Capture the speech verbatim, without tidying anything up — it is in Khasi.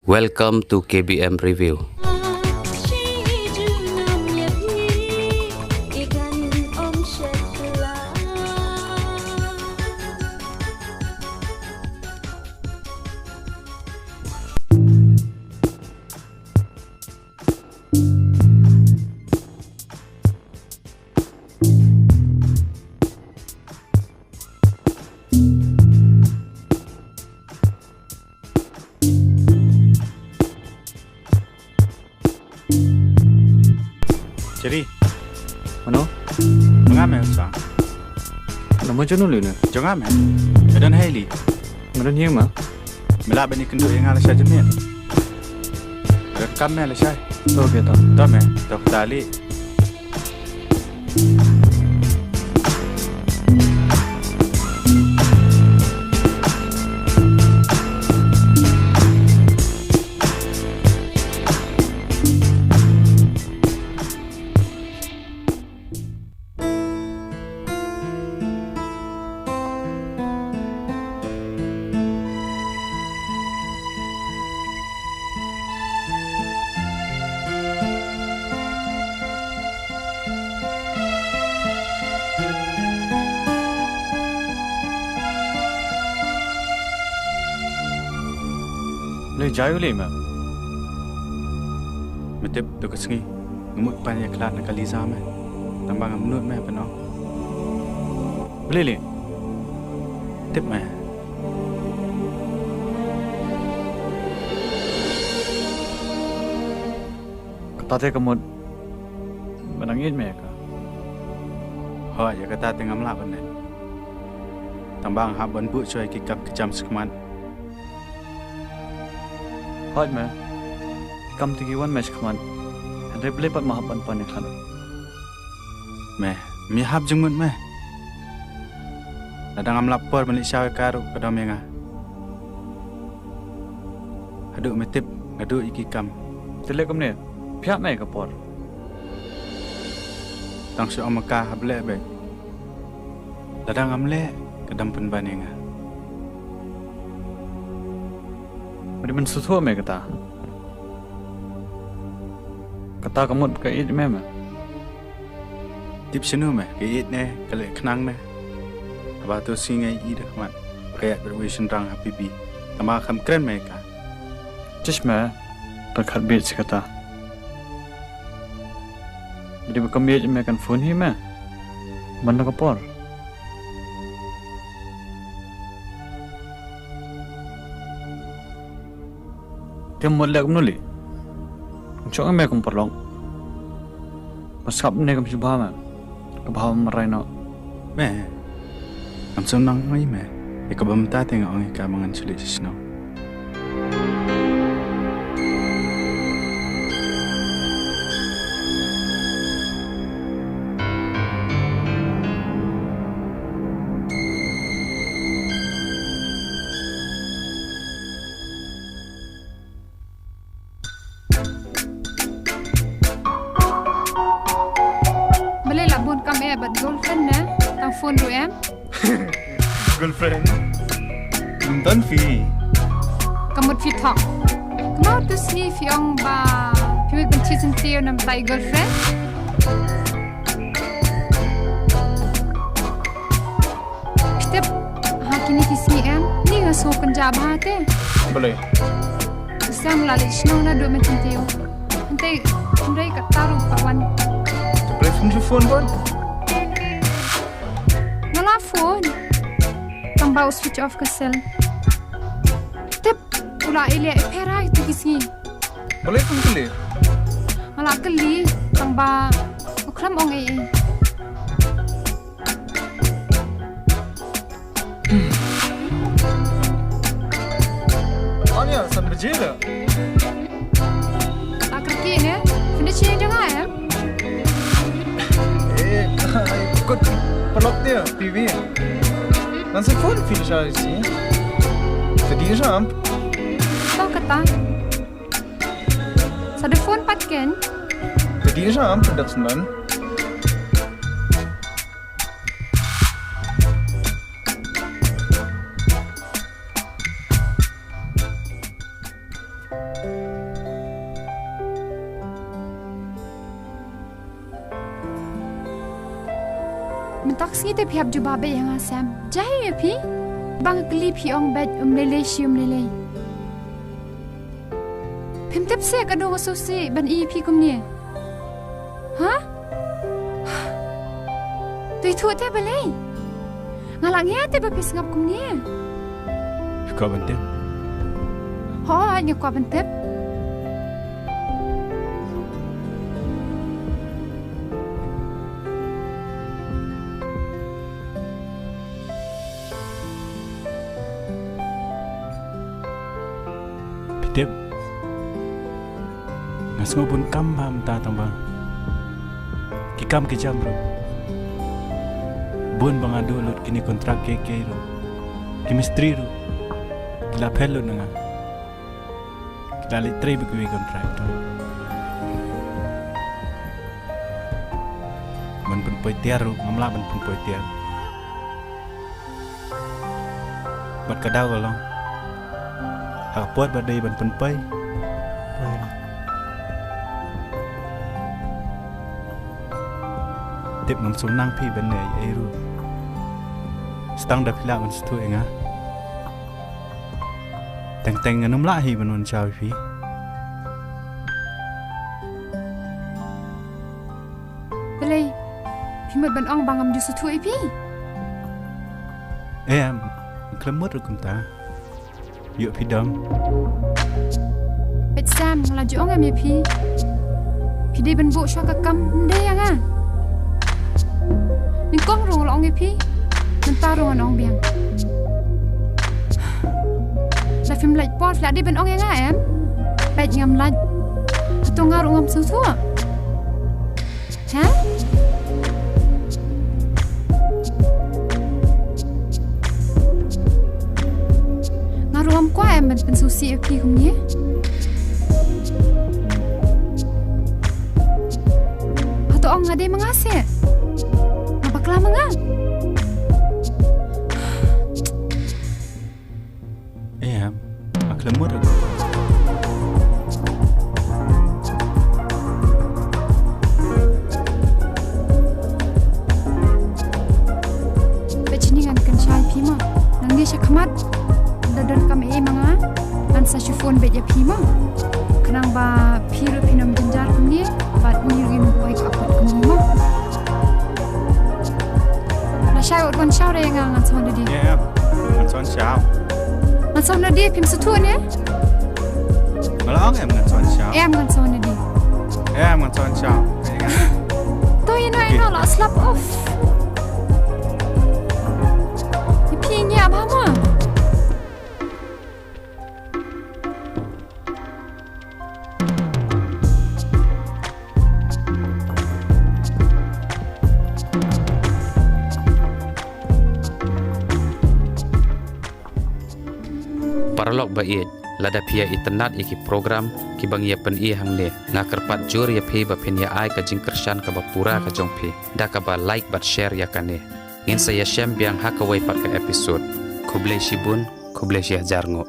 Welcome to K B M Review. Cheri. Mano? Nga me sa. Nama jonu lu ne? Jong nga me. Ka don haili. Nga don hiang ma. Me lah ban ïakynduh ïa nga lashai jingmut. Ka kam me lashai. To, okay, to. To me, to kata lei. Lei jai u lei me. Me tip tu ka sngi nga mut pan ïa khlad na ka Liza me. Tang ba ngam nud me pynong. Balei lei? Tip me. Kata te ka mut ba nang ïeit me ïa ka. Hooid, ïa kata te ngam lah ban leh. Tang ba nga hap ban buh shuwa ïa ki kam ki jam shakhmat. Hooid me. Ki kam te ki wan me shakhmat. Hynrei balei pat ma hap ban pan ïa khlad? Me, me hap jingmut me. Lada ngam lap por ban leit shaw ïa ka ruh ka dom ïa nga. Haduh me tip nga duh ïa ki kam. Te leh kumne, phi hap me ka por. Tang shu ong ma ka hap leh beit. Lada ngam leh ka dang pynban ïa nga. Ba dei ban sngewthuh me kata. Kata ka mut ka ïeit me me. Tip shano me, ka ïeit ne ka leh khnang ne. Haba tu sngi nga ïohi da khmat ba ka ïaid bad uwei u shynrang ha P B. Tang ba kham kren me ïa ka. Tish me, pyrkhat beit shi katta. Ba dei ba kam ïeit me kan phone hi me. Man la ka por. Te mut leh kumno lei? Jong me kum paralok. Ba sngap ne kam shu bha me. Ka bha marwei noh. Me. Ngam sngewthuh nang ïa me. Ïa kaba mynta te nga ong ïa ka ba ngan shu leit sha shnong. Balei la bun kam eh bad girlfriend ne? Tang phone ruh em? Girlfriend? Ym don phi. Ka mut phi thok. Kumno tu sngi phi ong ba phi mut ban thied syntiew namar i girlfriend? Phi tip ha kine ki sngi em, ni nga sngew kynjah bha te. Balei? Sa nga la leit shnong naduh mynta. Hynrei, hynrei katta ruh ka wan. Te balei phone shu phone ban? Nga la phone. Tang ba u switch off ka cell. Tip, u la ïaleh ïapher ha kito ki sngi. Balei phone kylli? Nga la kylli, tang ba u khlem ong ei ei. Anya, san baje la. La kyrkieh ne? Phin da shim jong nga em? Eh, kot paralok te, P V. Ngan sa phone phi sha isi. Te dei sham. Tang kata. Sa da phone pat ken. Te dei sham, pyndak snan. Mynta ka sngi te phi hap jubab beit ïa nga, Sam. Jia ïa phi. Ba nga kylli phi ong beit um lei lei shi um lei lei. Phim tip seh ka dei nga sngewsih ban ïohi ïa phi kumne. Ha? To ïathuh te balei? Nga la ngiat te ba phi sngap kumne. Phi kwah ban tip? Hooid, nga kwah ban tip. Phi tip, nga sngew bun kam bha mynta tang ba ki kam ki jam ruh, bun ba nga duh lut kine kontrak kiei kiei ruh, ki mistri ruh ki la phet lut na nga. Ki la leit trei bad kiwei ki kontrak ban pynpoi tiar ruh ngam lah ban pynpoi tiar. Bad ka daw ka long, ha ka por ba dei ban pynpoi, tip ngam sngewsih phi ban leh ei ei ruh. Sa tang da phi lah ban sngewthuh ïa nga. Teng teng ngan ym lah hi ban wan shaw ïa phi. Balei? Phi mut ban ong ba ngam ju sngewthuh ïa phi? Em, khlem mut ruh kumta. Ïoh phi dom. Peit Sam, nga la ju ong em ïa phi. Phi dei ban buh shuwa ka kam, ym dei ïa nga. Nyngkong ruh nga la ong ïa phi. Mynta ruh ngan ong biang. Lada phim lait por phi la dei ban ong ïa nga em? Peit ngam lait. Hato nga ruh ngam sngewthuh? Ha? Nga ruh ngam kwah em ban pynsngewsih ïa phi kumne. Hato ong nga dei ma nga seh? Nga bakla ma nga? Em, nga khlem mut ruh. Peit shane ngan kynsha ïa phi mo. Nangne sha khmat. Lada donkam ei ei ma nga, ngan sa shu phone beit ïa phi mo. Khnang ba phi ruh phin ym jynjar kumne bad ngi ruh ngin poi ka apot kumne mo. Lashai wat wan shaw re nga ngan sa wan da die. Em, ngan sa wan shaw. Ngan sa wan da die, phim sngewthuh ne? Nga la ong em ngan sa wan shaw. Em, ngan sa wan da die. Em, ngan sa wan shaw. To ïa no ïa no la slap off. Ïa phi ngi ïa bha mo. Paralok ba ïeit, lada phi ïa itynnad ïa ki program kiba ngi ïa pyni hangne, nga kyrpad jur ïa phi ba phin ïa ai ka jingkyrshan kaba pura ka jong phi da kaba like bad share ïa kane. Ngin sa ïashem biang ha kawei pat ka episode. Khublei shibun, khublei shihajar nguh.